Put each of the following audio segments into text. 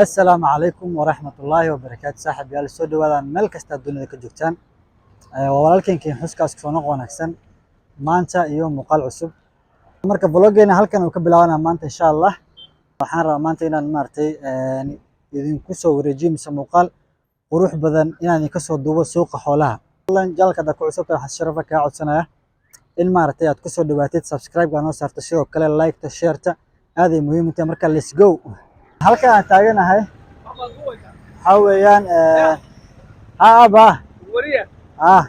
Assalaamu calaykum waraxmatullaahi wabarakaatu. Saaxiib yaal, soo dhawaadaan meel kasta aad dunida ka joogtaan. Waa walaalkeenkiin xuskaas kusoo noq wanaagsan maanta iyo muuqaal cusub. Marka vloggeena halkan uu ka bilaabanaa maanta, insha Allah. Waxaan rabaa maanta inaan maaragtay idinku soo wareejiyo mise muuqaal qurux badan inaan idinka soo duubo suuqa xoolaha. Fadlan, channelka haddaad ku cusub tahay, waxaan si sharaf ah kaga codsanaya in maaragtay aad kusoo dhawaatid, subscribe gaa noo saarto, sidoo kale like-ta, share-ta aad ay muhiim u tahay. Marka let's go. Halkan aan taaganahay waxaa weeyaan ha aba ah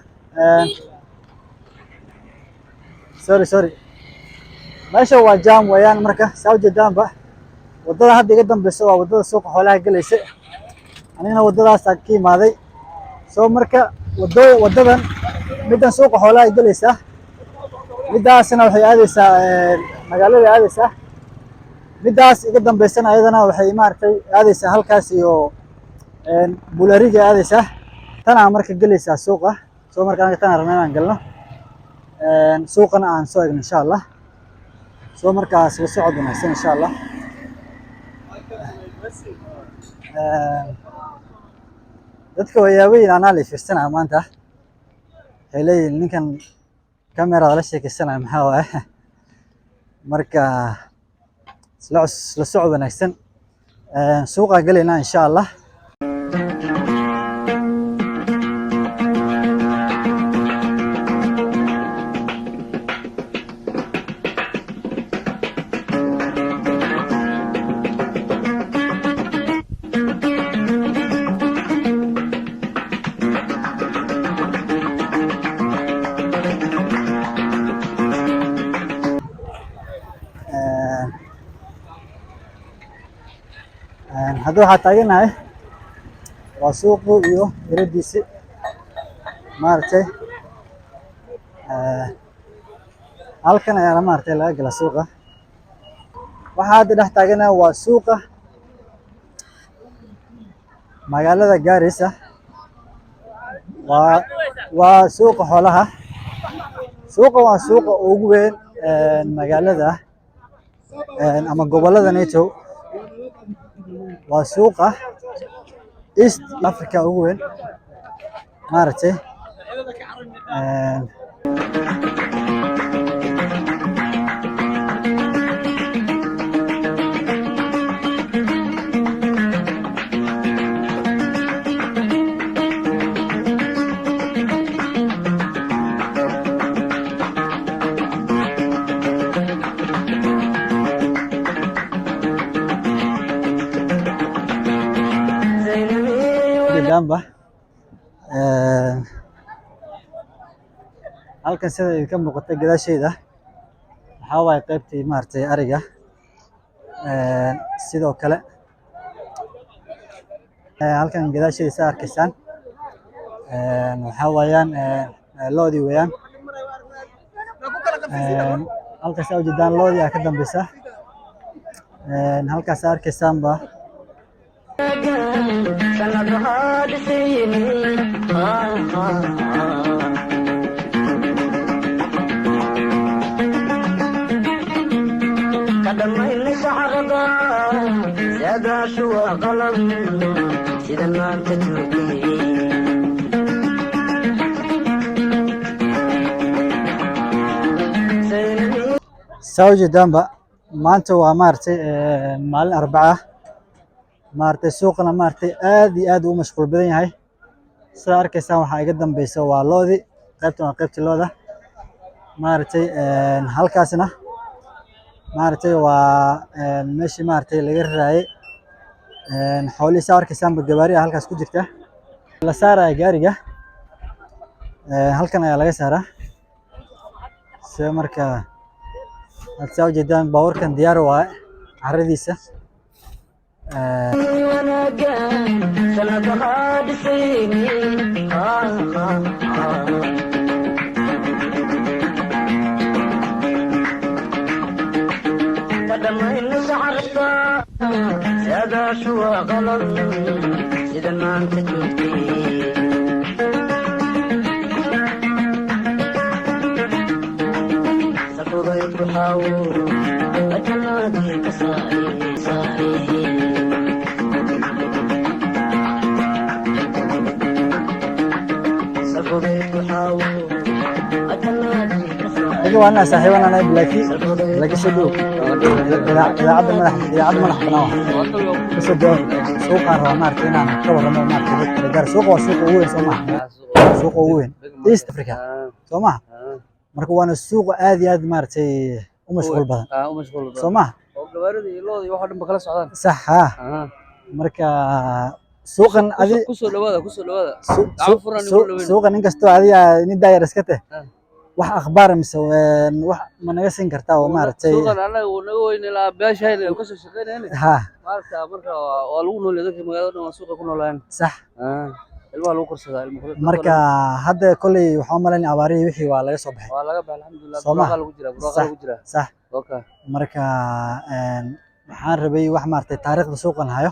sorry, sorry, meesha waa jam weeyaan. Marka saa ujeedaanba, waddada hadda iga dambeysa waa waddada suuqa xoolaha gelaysa. Anigana waddadaasaan ka imaaday. So marka waddadan middan suuqa xoolaha gelaysa, middaasna waxay aadeysaa magaalada aadeysaa. Middaas iga dambeysana ayadana waxay maaragtay aadeysaa halkaas iyo bulariga aadeysaa. Tanaa marka gelaysaa suuqa. So marka anaga tanaa rabna inaan galno, suuqana aan soo egno, insha Allah. So markaas la socod wanaagsan, insha Allah. Dadka waa anaa la fiirsanaya maanta. Waxay leeyihiin, "Ninkan kamerada la sheekeysanaya maxaa waaye?" Marka isla socod wanaagsan. Suuqaa gelaynaa, insha Allah. Hadda waxaa taaganahay waa suuqu iyo iradiisi maaragtay. Halkan ayaa maaragtay laga gala suuqa. Waxaa hadda dhex taaganahay waa suuqa magaalada Gaarisa, waa suuqa xoolaha. Suuqa waa suuqa ugu weyn magaalada ama gobolada nato. Waa suuqa East Africa ugu weyn maaragtay. Jeedaanba halkan sida idinka muuqata gadaasheyda waxaa waaye qaybtii maaragtay ariga. Sidoo kale halkan gadaasheyda saa arkaysaan waxaa waayaan lo'dii weeyaan. Halkaas aa ujeedaan lo'dii aa ka dambeysa. Halkaas aa arkaysaanba. Kadhamayna saxarada saadaashu waa qalam sida maanta joogtay. Saa ujeedaanba, maanta waa maaragtay maalin Arbaca ah maaragtay. Suuqana maaragtay aad iyo aad u mashquul badan yahay. Sida arkaysaan, waxaa iga dambeysa waa lo'dii. Qaybtan waa qaybtii lo'da maaragtay. Halkaasna maaragtay waa meeshii maaragtay laga raraayay xoolihii. Saa arkaysaanba, gawaari ah halkaas ku jirta la saaraya gaariga. Halkan ayaa laga saaraa. Sida marka aad saa ujeedaan, baabuurkan diyaar waaye carradiisa. Wanaagan sanadaha dhisayni. Kadhamayna saxarada saadaashu waa qalam sida maanta joogtay. Safudayd ku xaawo jannadii ka saari saari. Ninka waa inaa saaxiiban anay Blaki. Blaki, soo dhow. Idaacadda madax bannaan waa. Kasoo dhow. Suuqaan rabaa maaragtay inaan ka warramo, maaragtay dadka reer Gaarisa. Suuqa waa suuqa ugu weyn, soo maaha? Suuqa ugu weyn East Africa, soo maaha? Marka waana suuq aad iyo aad maaragtay u mashquul badan, soo maaha? Oo gawaarida iyo looda iyo wax oo dhan ba kala socdaan. Sax, haa. Marka suuqan adi Kusoo dhawaada, kusoo dhawaada. Gacmo furan igu dhaweyn. Suuqan inkastoo adiga nin daayar iska teh, wax akhbaar mise wax ma naga siin kartaa oo maaragtay? Suuqan annaga wuu naga weyn ilaa beeshayna kasoo shaqeynayna. Maaragta, marka waa lagu nool yahay, dadka magaalada dhan waa suuqa ku noolaayeen. Ilmaha lagu korsadaa, ilmo. Marka hadda kolley waxaan u malaynaya abaarihii wixii waa laga soo baxay. Waa laga baxay, alxamdulilah. Soo ma? Buraaqa lagu jiraa, buraaqa lagu jiraa. Waka. Marka waxaan rabay wax maaragtay taariikhda suuqan hayo.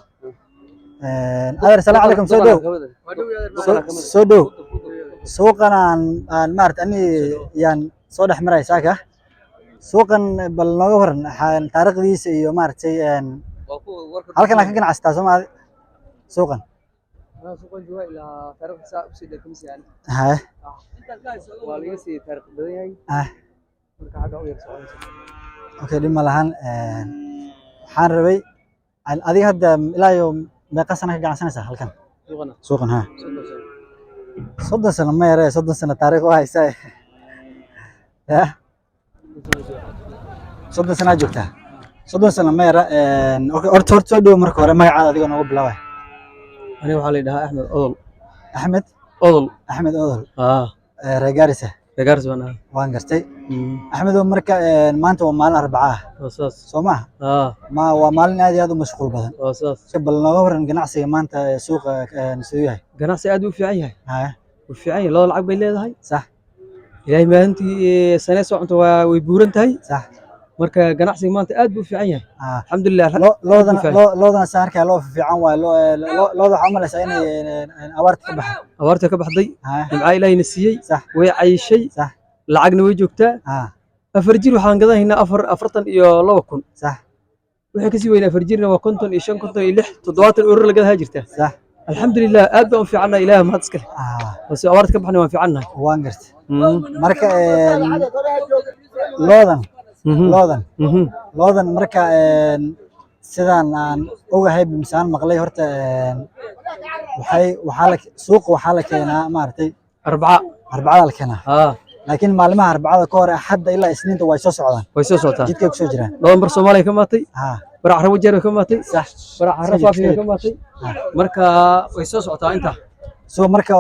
Adeer, salaamu calaykum, soo dhow. Soo dhow. Suuqan aan maaragtay ani yaan soo dhex maray saaka. Suuqan bal nooga waran taariikhdiisa iyo maaragtay Waa kuwa warka. Halkan aad ka ganacsataa, soo ma, suuqan? Suuqan jooga ilaa taariikhda saa usii dheer kama sii. Haye. Waa laga sii taariikh badan yahay. Marka xagga u yar soconaysa. Okay, dhib ma lahan. Waxaan rabay adiga hadda ilaa iyo meeqa sana ka ganacsanaysaa halkan? Suuqana? Suuqan, ha. 30 sano. 30 sano ma yare, 30 sano taariikh u haysaa ya. 30 sanaa joogtaa, 30 sano ma yara. Okay, horta soo dhow marka hore, magacaada adigoo noogu bilaabay. Aniga waxaa la yidhahaa Axmed Odol. Axmed? Odol. Axmed Odol. Ah. Reer Gaarisa? Reer Gaaris baan ahaa. Waan gartay, Axmedow. Marka maanta waa maalin Arbaca ah. Waa saas. Soo maha? Ah. Ma waa maalin aad iyo aad u mashquul badan. Waa saas. Bal nooga waran ganacsiga maanta ee suuqa, siduu yahay? Ganacsi aad u fiican yahay. Haya. Wuu fiican yahay, looda lacag bay leedahay. Ilaahay maalintii sanee soo cunto waa way buuran tahay. Marka ganacsiga maanta aad buu u fiican yahay. Alxamdulilah. Loodana fiican. Loodana saan arkaya loo fiican waayo. Looda waxaa u malaysaa inay abaarta ka baxay. Abaarta ka baxday. Nimcaa Ilaahayna siiyey. Way cayishay. Lacagna way joogtaa. 4 jir waxaan gadanaynaa 42,000. Wixii kasii weyn 4 jirna waa 55, 56, 70 urur la gadahaa jirta. Alxamdulilah, aad baan u fiicannahay, Ilaah mahad iska leh. Balse abaarta ka baxnay, waan fiicannahay. Waan gartay. Marka loodan loodan loodan marka sidaan aan ogahay mise aan maqlay horta, waxay waxaa la suuqa waxaa la keenaa maaragtay Arbaca. Arbacada la keenaa. Haa. Laakiin maalmaha Arbacada ka hor, Axadda ilaa Isniinta way soo socdaan. Way soo socotaa. Jidkay kusoo jiraan. Laba mar Soomaaliya ka maatay. Bar Carabo jeer bay ka maatay. Bar Carabo Faafi bay ka maatay. Marka way soo socotaa intaa. So marka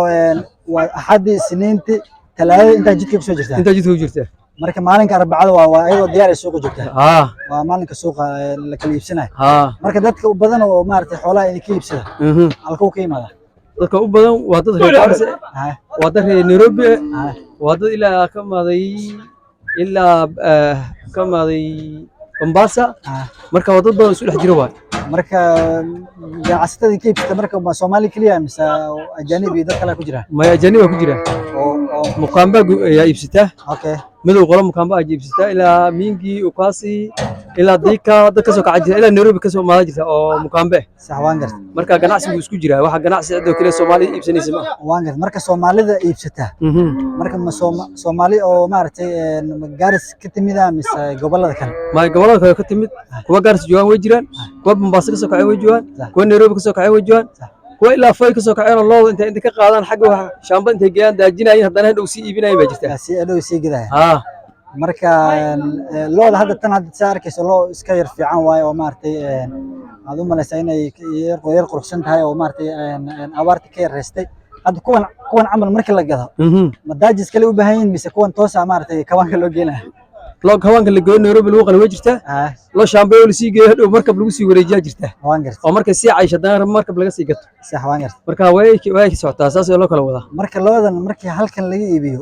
waa Axaddii, Isniinti, Talaadada intaa jidkay kusoo jirtaa. Intaa jidka ku jirta. Marka maalinka Arbacada waa ayadoo diyaar ay suuqa joogtaa. Haa. Waa maalinka suuqa la kala iibsanayo. Haa. Marka dadka u badan oo maaragtay xoolaha idinka iibsada halkuu ka yimaada? Dadka u badan waa dad reer Gaarisa, waa dad reer Nairobi, waa dad ilaa ka maaday, ilaa ka maaday Mombasa. Marka waa dad badan isu dhex jira waay. Marka ganacsatada idinka iibsata marka ma Soomaali keliya mise ajaanib iyo dad kale ku jira? Maya, ajaanib baa ku jira. Oo Mukaamba ayaa iibsataa. Madow qolo mukaamba ayaa iibsataa, ilaa Mingi, Ukasi, ilaa Dika dad kasoo kaca jira, ilaa Nairobi kasoo imaada jirta oo mukaambe. Sax, waan gartay. Marka ganacsigu isku jira, waxa ganacsi cidoo kale Soomaali iibsanaysa ma. Waan gartay. Marka Soomaalida iibsataa marka ma Soomaali oo maaragtay ma Gaaris ka timida mise gobollada kale? Ma, gobollada kale ka timid, kuwa Gaaris joogaan way jiraan, kuwa Mombasa kasoo kacay way joogaan, kuwa Nairobi kasoo kacay way joogaan, kuwa ilaa Fay kasoo kaceen oo looda intay ka qaadaan xagga wax shaamba intay geeyaan daajinayeen, haddana hadhow sii iibinayeen baa jirta. Si hadhow sii gadaya. Haa. Marka looda hadda tan hadda saa arkayso, loo iska yar fiican waayo oo maaragtay aad u malaysaa inay yar yar quruxsan tahay oo maaragtay abaarta ka yar reystay. Hadda kuwan camal markii la gado, ma daajis kale u baahan yihiin mise kuwan toosa maaragtay kawaanka loo geenaya? Loo kawaanka la geeyo Nairobi lagu qala way jirtaa. Loo shaambeeyo lasii geeyo, hadhow markab lagu sii wareejiyaa jirta. Waan gartay. Oo markay sii caysho haddana markab laga sii gato. Sax, waan gartay. Marka way socotaa, saas ayaa loo kala wadaa. Marka loodan markii halkan laga iibiyo,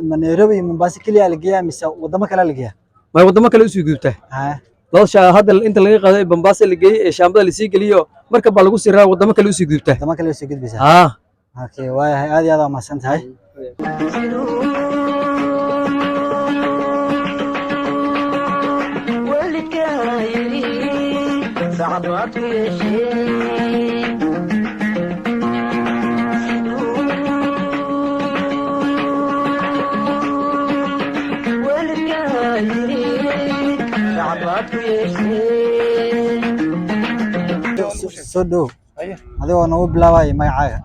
ma Nairobi iyo Mombasa keliya la geeyaa mise wadamo kale la geeyaa? Ma, wadamo kale usii gudubtaa. Loo shaa hadda inta laga qaado ee Mombasa la geeyey ee shaambada lasii geliyo, markab baa lagu sii raraa, wadamo kale usii gudubtaa. Wadamo kale usii gudbaysaa. Haa. Okay, waayahay, aad iyo aad waa mahadsan tahay. Waalidkaa yidhi sacad waad ku yeeshee. Soo dhow. Adigoo noogu bilaabaya magacaaga.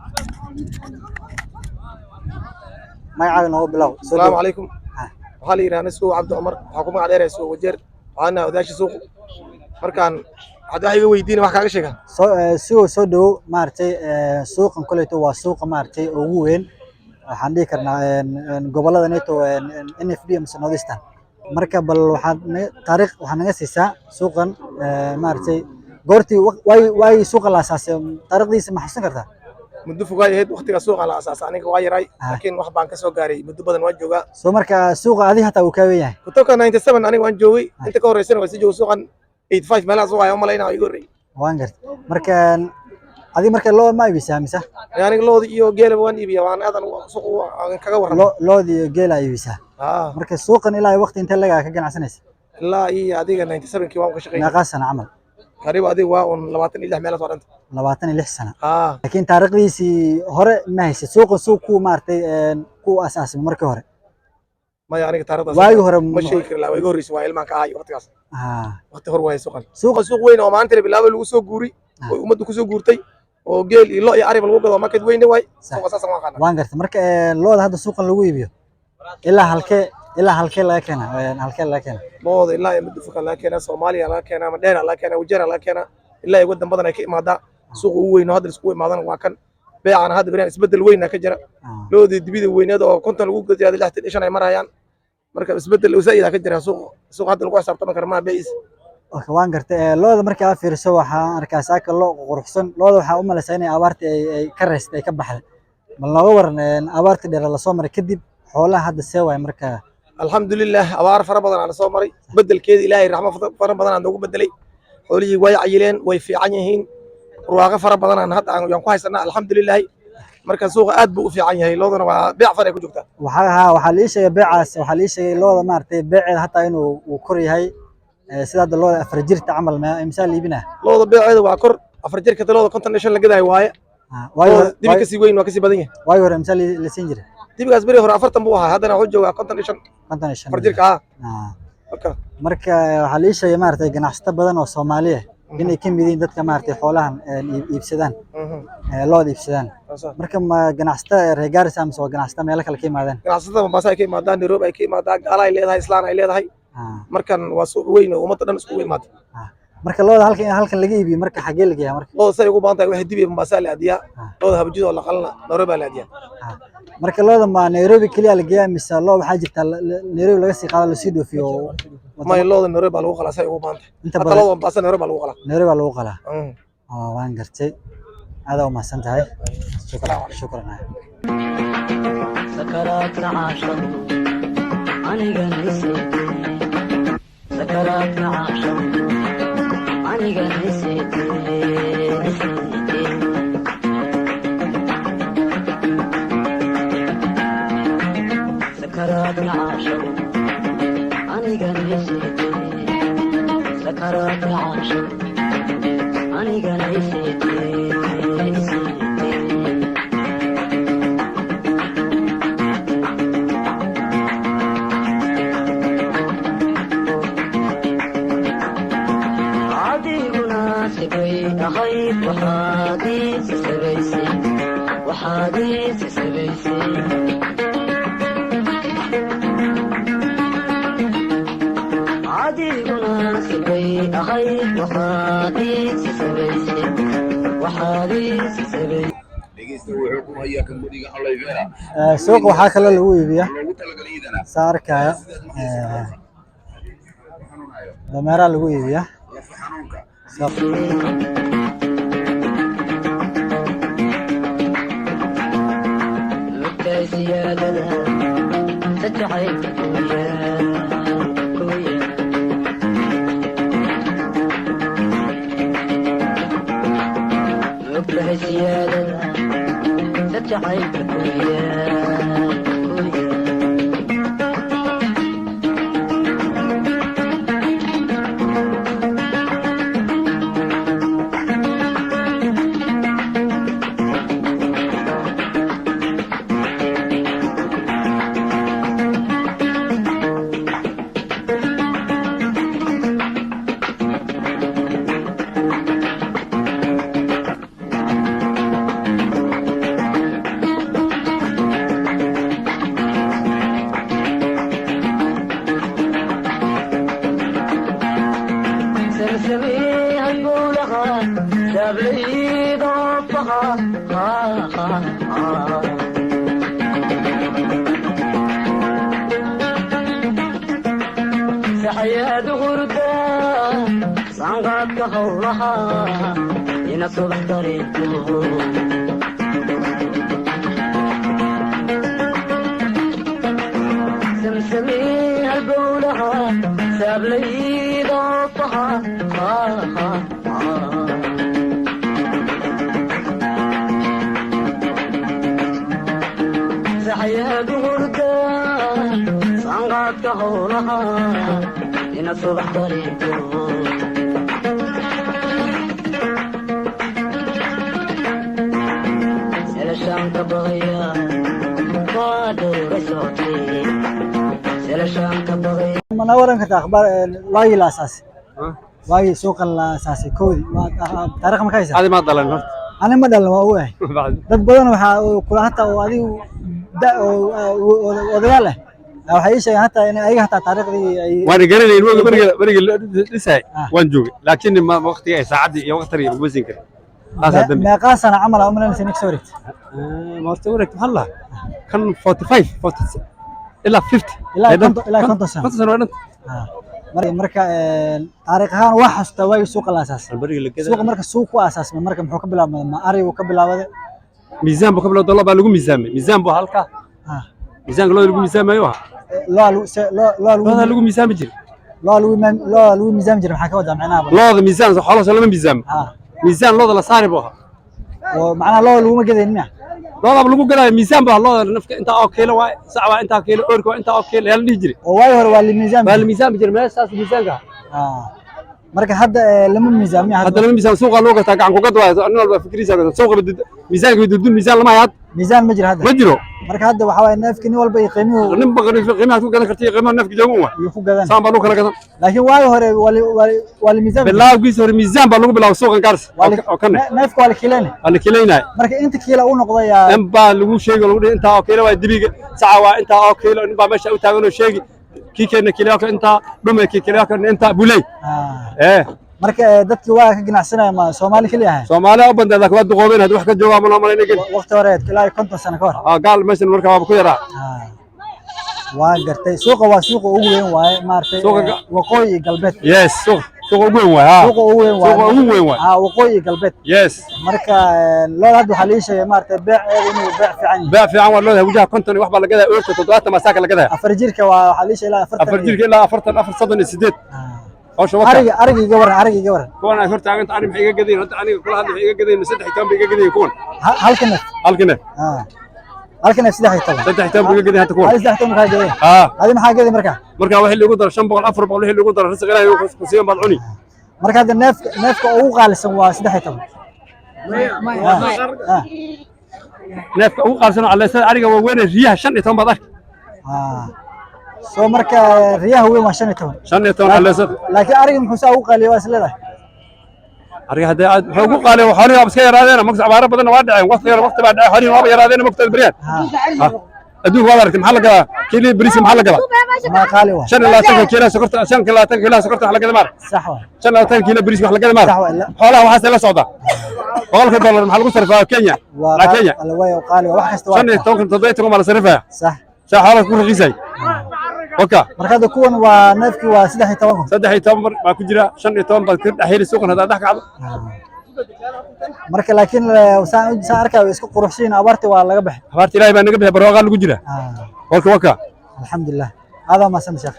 Magacaaga noogu bilow. Soo Asalaamu dhow. calaykum. Waxaa la yidhaha Suuq Cabdi Cumar, waxaa ku magac dheeraya Suuq Wajeer, waxaana odayaasha suuq. Markaan waxaad wax iga weydiina, wax kaaga sheegaa. Soo sugo, soo dhow. Maaragtay, suuqan koleyto waa suuqa maaragtay ugu weyn, waxaan dhihi karnaa, gobolada neto NFD mise North Eastern. Marka bal waxaad taariikh waxaad naga siisaa suuqan, maaragtay, goortii waagii suuqa la asaasay, taariikhdiisa ma xasuusan kartaa? Muddo fogaay ahayd waqtiga suuqa la asaasay. Aniga waa yaray, laakiin wax baan ka soo gaaray. Muddo badan waan joogaa. Soo marka suuqa adi hataa uu kaa weyn yahay. Kutoka 97 aniga waan joogay. Inta ka horeysana waa sii joogay suuqan. 85 meelaha suuqa ayaan u malaynaa iga horreeyay. Waan gartay. Marka adi marka loo ma iibisaa mise? Aniga looda iyo geelaba waan iibiya. Waan aadan suuq aan kaga warrama. Looda iyo geela iibisaa? Haa. Marka suuqan ilaa waqti intee lagaa ka ganacsanaysa? Ilaa iyo adiga 97kii waan ka shaqeeyay. Meeqaa sano camal? Qariib adiga waa un 26 meelahaas waa dhanta. 26 sano? Haa. Laakiin taariikhdiisii hore ma haysid, suuqa suuq ku maaragtay ku asaasmay markii hore? Maya, aniga taariikhdaas waagii hore ma sheegi kari laa. Waa iga horreysay, waa ilmaan ka ahay waqtigaas. Waqti hor waay suuqan. Suuqa suuq weyn oo maanta la bilaabay, lagu soo guuri oo ummaddu kusoo guurtay oo geel iyo lo iyo ariba lagu gado, market weyn waay. Suuqa saas waan aqaanaa. Waan gartay. Marka looda hadda suuqan lagu iibiyo ilaa halkee laga keenaa? Halkee laga keenaa? Looda ilaa iyo muddo fogan laga keenaa. Soomaaliya laga keenaa, Madheera laga keenaa, Wajeera laga keenaa, ilaa iyo waddan badan ay ka imaadaa. Suuqa ugu weyn oo hadda iskugu imaadana waa kan. Beecana hadda beryahan isbeddel weyn ka jira. Loodii dibida weyneed oo 50 lagu gado 65 ay marayaan. Marka isbeddel zaa'id ka jira suuqa. Suuqa hadda lagu xisaabtami kara maa beeciisa. Okay, waan gartay. Looda marka aad fiiriso, waxaan arkaa saaka lo quruxsan. Looda waxaa u malaysaa inay abaartii ay ka reystay, ay ka baxday. Bal nooga waran, abaartii dheer lasoo maray kadib, xoolaha hadda see waay marka? Alxamdulilah, abaar fara badan aan soo maray, bedelkeeda Ilaahay raxmo fara badan aan noogu bedelay. Xoolihii way cayileen, way fiican yihiin. Barwaaqo fara badan aan hadda aan ku haysanaa, alxamdulilah. Marka suuqa aad buu u fiican yahay, loodana waa beec far ay ku joogtaa. Waxaa la ii sheegay beecaas, waxaa la ii sheegay looda maaragtay beeceeda hataa inuu uu kor yahay. Sida hadda looda 4 jirta camal imsaa la iibinaa? Looda beeceeda waa kor. 4 jirka looda 55 la gadayo waaye. Waagii Looda hore dibi kasii weyn waa kasii badan yahay. Waagii hore imsaa la siin jiray? Dibigaas beri hore 40 buu ahaa, haddana wuxuu joogaa 55. 55. 4 jirka ah. Marka Marka waxaa la ii sheegay maaragtay ganacsato badan oo Soomaali ah inay ka mid yihiin dadka maaragtay xoolahan iibsadaan, looda iibsadaan. Marka ma ganacsatada reer Garissa mise waa ganacsato meelo kale ka yimaadeen? Ganacsatada Mombasa ay ka imaadaan, Nairobi ay ka imaadaan, gaala ay leedahay, islaan ay leedahay. Markan waa suuq weyn oo ummadda dhan iskugu imaata. Marka looda halkan laga iibiyo, marka xagee la geeyaa marka? Looda say ugu badan tahay waxay dibi Mombasa la aadiyaa. Looda habajida oo la qalana Nairobi la aadiyaa. Marka looda ma Nairobi keliya la geeyaa mise loo waxaa jirta Nairobi laga sii qaado, lasii dhoofiyo May, looda Nairobi baa lagu qalaa say ugu badan tahay. Inta Hataa badan looda Mombasa Nairobi baa lagu qalaa. Nairobi baa lagu qalaa. Oo waan gartay, aad u mahadsan tahay. Shukran, shukran. Sakaraadka caashaqu aniga niseete, sakaraadka caashaqu aniga niseete, niseete. Sakaraadka caashaqu aniga niseete, sakaraadka caashaqu aniga niseete, niseete. Adiguna sibay ahayd, waxaad isi sabaysay, waxaad isi sabaysay. Adiguna sibay ahayd, waxaad isi sabaysay, waxaad isi sabaysay. Suuqa waxaa kaloo lagu iibiyaa, saa arkaayo, dameeraha lagu iibiyaa. Lugtay siyaadada sajacaylka kuyaa kuyaa. Lugtahay siyaadada sajacaylka kuyaa kuyaa. Saablayda faha. Saxayaad hurda sanqaadka howlaha ina subax dareento. Samsamee halbowlaha saablayda faha. Saxayaad hurda sanqaadka howlaha ina subax dareento. Selashaanka baqaya waa dhowra socotay, selashaanka baqaya. Mana waran kartaa akhbaar waagii la asaasay? Waagii suuqa la asaasay koodii waa taariikh ma ka haysaa? Adi ma dhalan horta. Ani ma dhalin, waa ogahay. Dad badan waxaa uu kula hataa oo adigu da oo odayaal ah waxay ii sheegeen hataa in ayaga hataa taariikhdii ay Waan garanayn waga beriga la dhisay. Waan joogay, laakiin ma waqtiga ay saacaddii iyo waqtiga ma siin karin, taasaa dambi. Meeqaa sana camal aa umalanaysa inay kasoo wareegtay? Ma horta wareegta maxaa la kan 45, 40 ilaa 50. Ilaa 50, ilaa 50 sano. 50 sano waa dhanta. Marka taariikh ahaan waa xasuustaa waagii suuqa la asaasay. Beriga la gadaa. Suuqa marka suuq ku asaasmay, marka muxuu ka bilaabmay? Ma ari uu ka bilaabaday? Miisaan buu ka bilowday, dollar baa lagu miisaamay, miisaan buu halkaa miisaanka looda lagu miisaamayo ahaa. Loo lagu loo lagu Looda lagu miisaami jiray. Loo lagu miisaami jiray, maxaa ka wadaa macnaha? Looda miisaan xoolaha soo lama miisaamo? Miisaan looda la saari buu ahaa. Oo macnaha loo laguma gadayn miya? Loodaaba lagu gadaayo, miisaan baa looda nafka intaa oo kiilo waa sac, waa intaa kiilo, oorka waa intaa oo kiilo yaa la dhihi jiray. Oo waagi hore waa la miisaami Baa la jiray. miisaami jiray meeshaas miisaanka ahaa. Marka hadda lama miisaamiya Hadda hadda? Lama miisaan, suuqa loo gataa, gacan ku gad waayo, nin walba fikriisa gata suuqa miisaanka bidudun, miisaan lama hayo hadda. Miisaan ma jiro hadda. Ma jiro. Marka hadda waxaa waaye neefki nin walba iyo qiimuhu Nin ba qiimahaad ku gadan karta iyo qiimaha neefka jooga un waay. Iyo ku gadan. Saan baa lagu kala gadan. Laakiin waagi hore waa la miisaami jiray. Bilaawgiisa hore miisaan baa lagu bilaabay suuqan Gaarisa. Waa la- oo kanne neefka waa la kiileynay. Waa la kiilaynaya. Marka inta kiila uu noqday yaa In baa lagu sheegi, lagu dhihi intaa oo kiilo waa dibiga, saca waa intaa oo kiilo, nin baa meesha u taagan oo sheegi kii keena kiilo intaa dhume kii kiilo intaa buley. Marka dadkii waa ka ganacsanaya ma Soomaali keliya ahayn? Soomaaliya u bandeed, laakiin waa duqoobeen hadda, wax ka joogaa ma loo malayn. Waqti hore ilaa iyo 50 sano ka hor. Gaal meeshan marka waaba ku yaraa. Waa gartay, suuqa waa suuqa ugu weyn waaye maaragtay. Suuqa waqooyi iyo galbeed. Yes, suuqa ugu weyn waay ha. Suuqa ugu weyn waaye. Suuqa ugu weyn waay. Waqooyi iyo galbeed. Yes. Marka looda hadda waxaa lii sheegay maaragtay beeceeda inuu beec fiican yahay. Beec fiican waa loodahay, wajaha 50 iyo wax baa la gadaa, oorta 70 baa saaka la gadaa. Afar jirka waa waxaa lii sheegay ilaa 40. Afar jirka ilaa 40, 4, 38. Hawsha waka. Ariga iga waran, ariga iga waran. Kuwan ay hor taaganta ani maxay iga gadayin hadda, aniga kula hadla maxay iga gadayin? 13 bay iga gadayin kuwan. Halka neef? Halka neef. Halka neef 13. 13 bay iga gadayin hadda kuwan. Hal 13 maxaa gaday? Adi maxaa gaday marka? Marka wixii lagu daro 500, 400 wixii lagu daro, risiq Ilaahay uu ku siiyo baad cuni. Marka hadda neefka ugu qaalisan waa 13. Neefka ugu qaalisan oo caleysada ariga waa weyn, riyaha 15 baad arki. Soo marka riyaha weyn waa 15? 15 caleysada. Laakiin ariga muxuu saa ugu qaaliya waa is leedahay? Ariga hadda aad wuxuu ugu qaaliya xoolihi waa iska yaraadeen, magta abaaro badan waa dhaceen, waqti yar waqti baa dhacay, xoolihi waaba yaraadeen magta baryaan. Adduunka waad aragtay, maxaa la gadaa kiilii bariis, maxaa la gadaa? Ma qaali waa. 25 kiilo sokorta, 25 kiilo sokorta wax la gada maar. Sax waa. 25 kiilo bariis wax la gada maar. Sax waa. Xoolaha waxaas la socda $100 maxaa lagu sarifaa Kenya? Waa la Kenya. Way qaali waa, wax kasta waa. 15, 17 baa la sarifaya. Sax. Saa xoolaha ku raqiisay waka. Marka hadda kuwan waa neefkii waa 13,000. 13 baa ku jira, 15 baad ka dhex heli suuqan haddaad dhex kacdo. Marka laakiin saan arkayo way isku quruxsiin, abaartii waa laga baxay. Abaarta Ilaahay baa naga bixi, barwaaqaa lagu jira. Waka waka. Alxamdulilah, adaa mahadsan sheekh.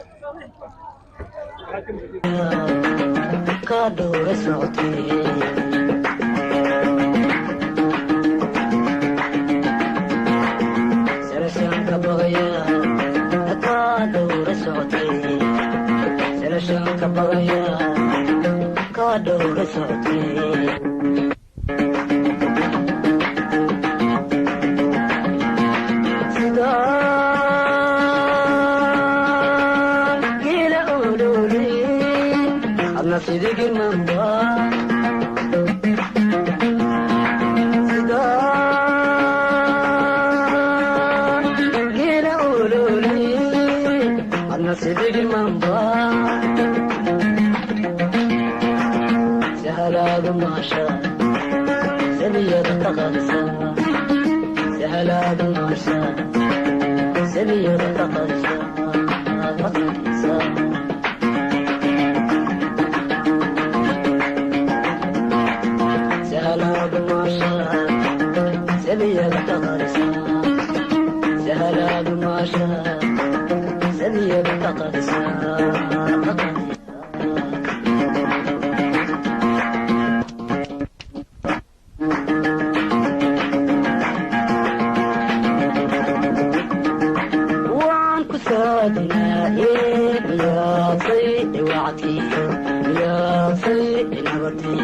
Ka dhowra socotay. Sarashaanka baqaya ka dhowra socotay, sarashaanka baqaya ka dhowra socotay. Sidaan geela oo dhowray adna sidii girmanba. Sabiyada ka qarisa, sahalaadu maasha, sabiyada ka qarisa, qarisa. Sahalaadu maasha, sabiyada ka qarisa, sahalaadu maasha, sabiyada ka qarisa, qarisa. Waan ku saadinaaye, miyaasay wacdkii, miyaasay nabadii?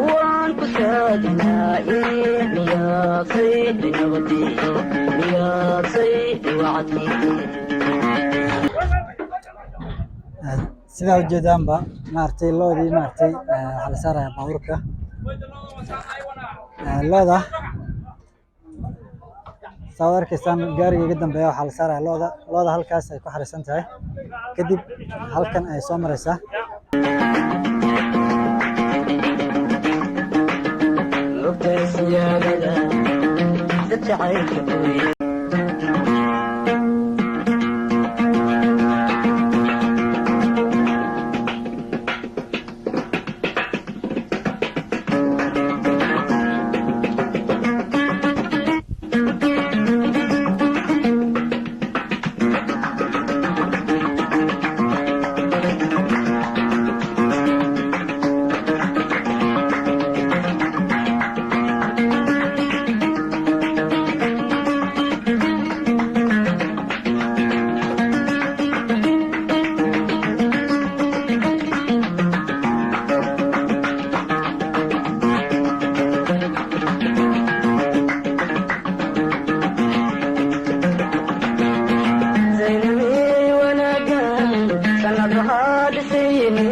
Waan ku saadinaaye, miyaasay nabadii, miyaasay wacdkii? Sidaa ujeedaanba, maaragtay, lo'dii, maaragtay, waxaa la saarayaa baabuurka. Lo'da saa u arkaysaan, gaariga iga dambeeya waxaa la saarayaa lo'da. Lo'da halkaas ay ku xariisan tahay, kadib halkan ay soo maraysaa. Ogtahay siyaadada dad jacaylka gooye. Zaynabey wanaagan sanad waxaa dhisayni.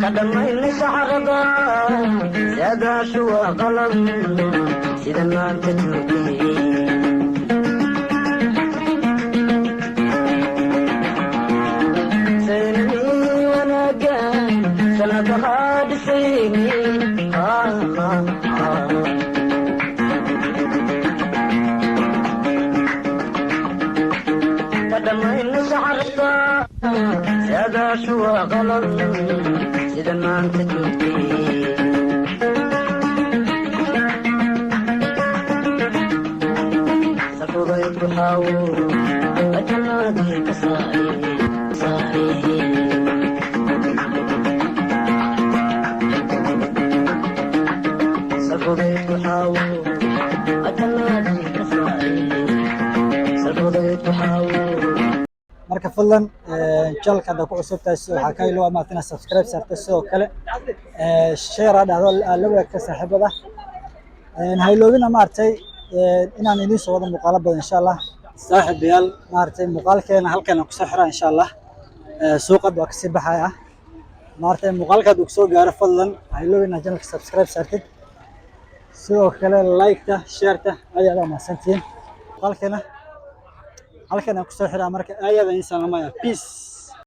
Ka dhammaynay saxarada, saadaashu waa qalam, sida maanta joogay. Zaynabey wanaagan sanad waxaa dhisayni. Ka dhammaynay saxarada, saadaashu waa qalam, sida maanta joogtay. Safudayd ku xaawo ajalnaadii ka saari saari. Salfudayd ku xaawo ajalnaadii ka saari, salfudayd ku xaawo. Marka fadlan, channelka hadda ku cusub tahay, waxaa ka ilooba maaragtay inaad subscribe saarto, sidoo kale share aad dhahdo, aad la wadaagta saaxiibada. Ha iloobina, maaragtay, inaan idiin soo wado muuqaalo badan, insha Allah. Saaxiibayaal, maaragtay, muuqaalkeena halkan aan kusoo xiraa, insha Allah. Suuqad waa kasii baxaya. Maaragtay, muuqaalkaad uu kusoo gaaro, fadlan ha iloobin inaad channelka subscribe saartid, sidoo kale like-ta, share-ta. Aad iyo aad aa mahadsantihiin. Muuqaalkeena halkan aan kusoo xiraa. Marka aad iyo aad aan idin salaamaya. Peace.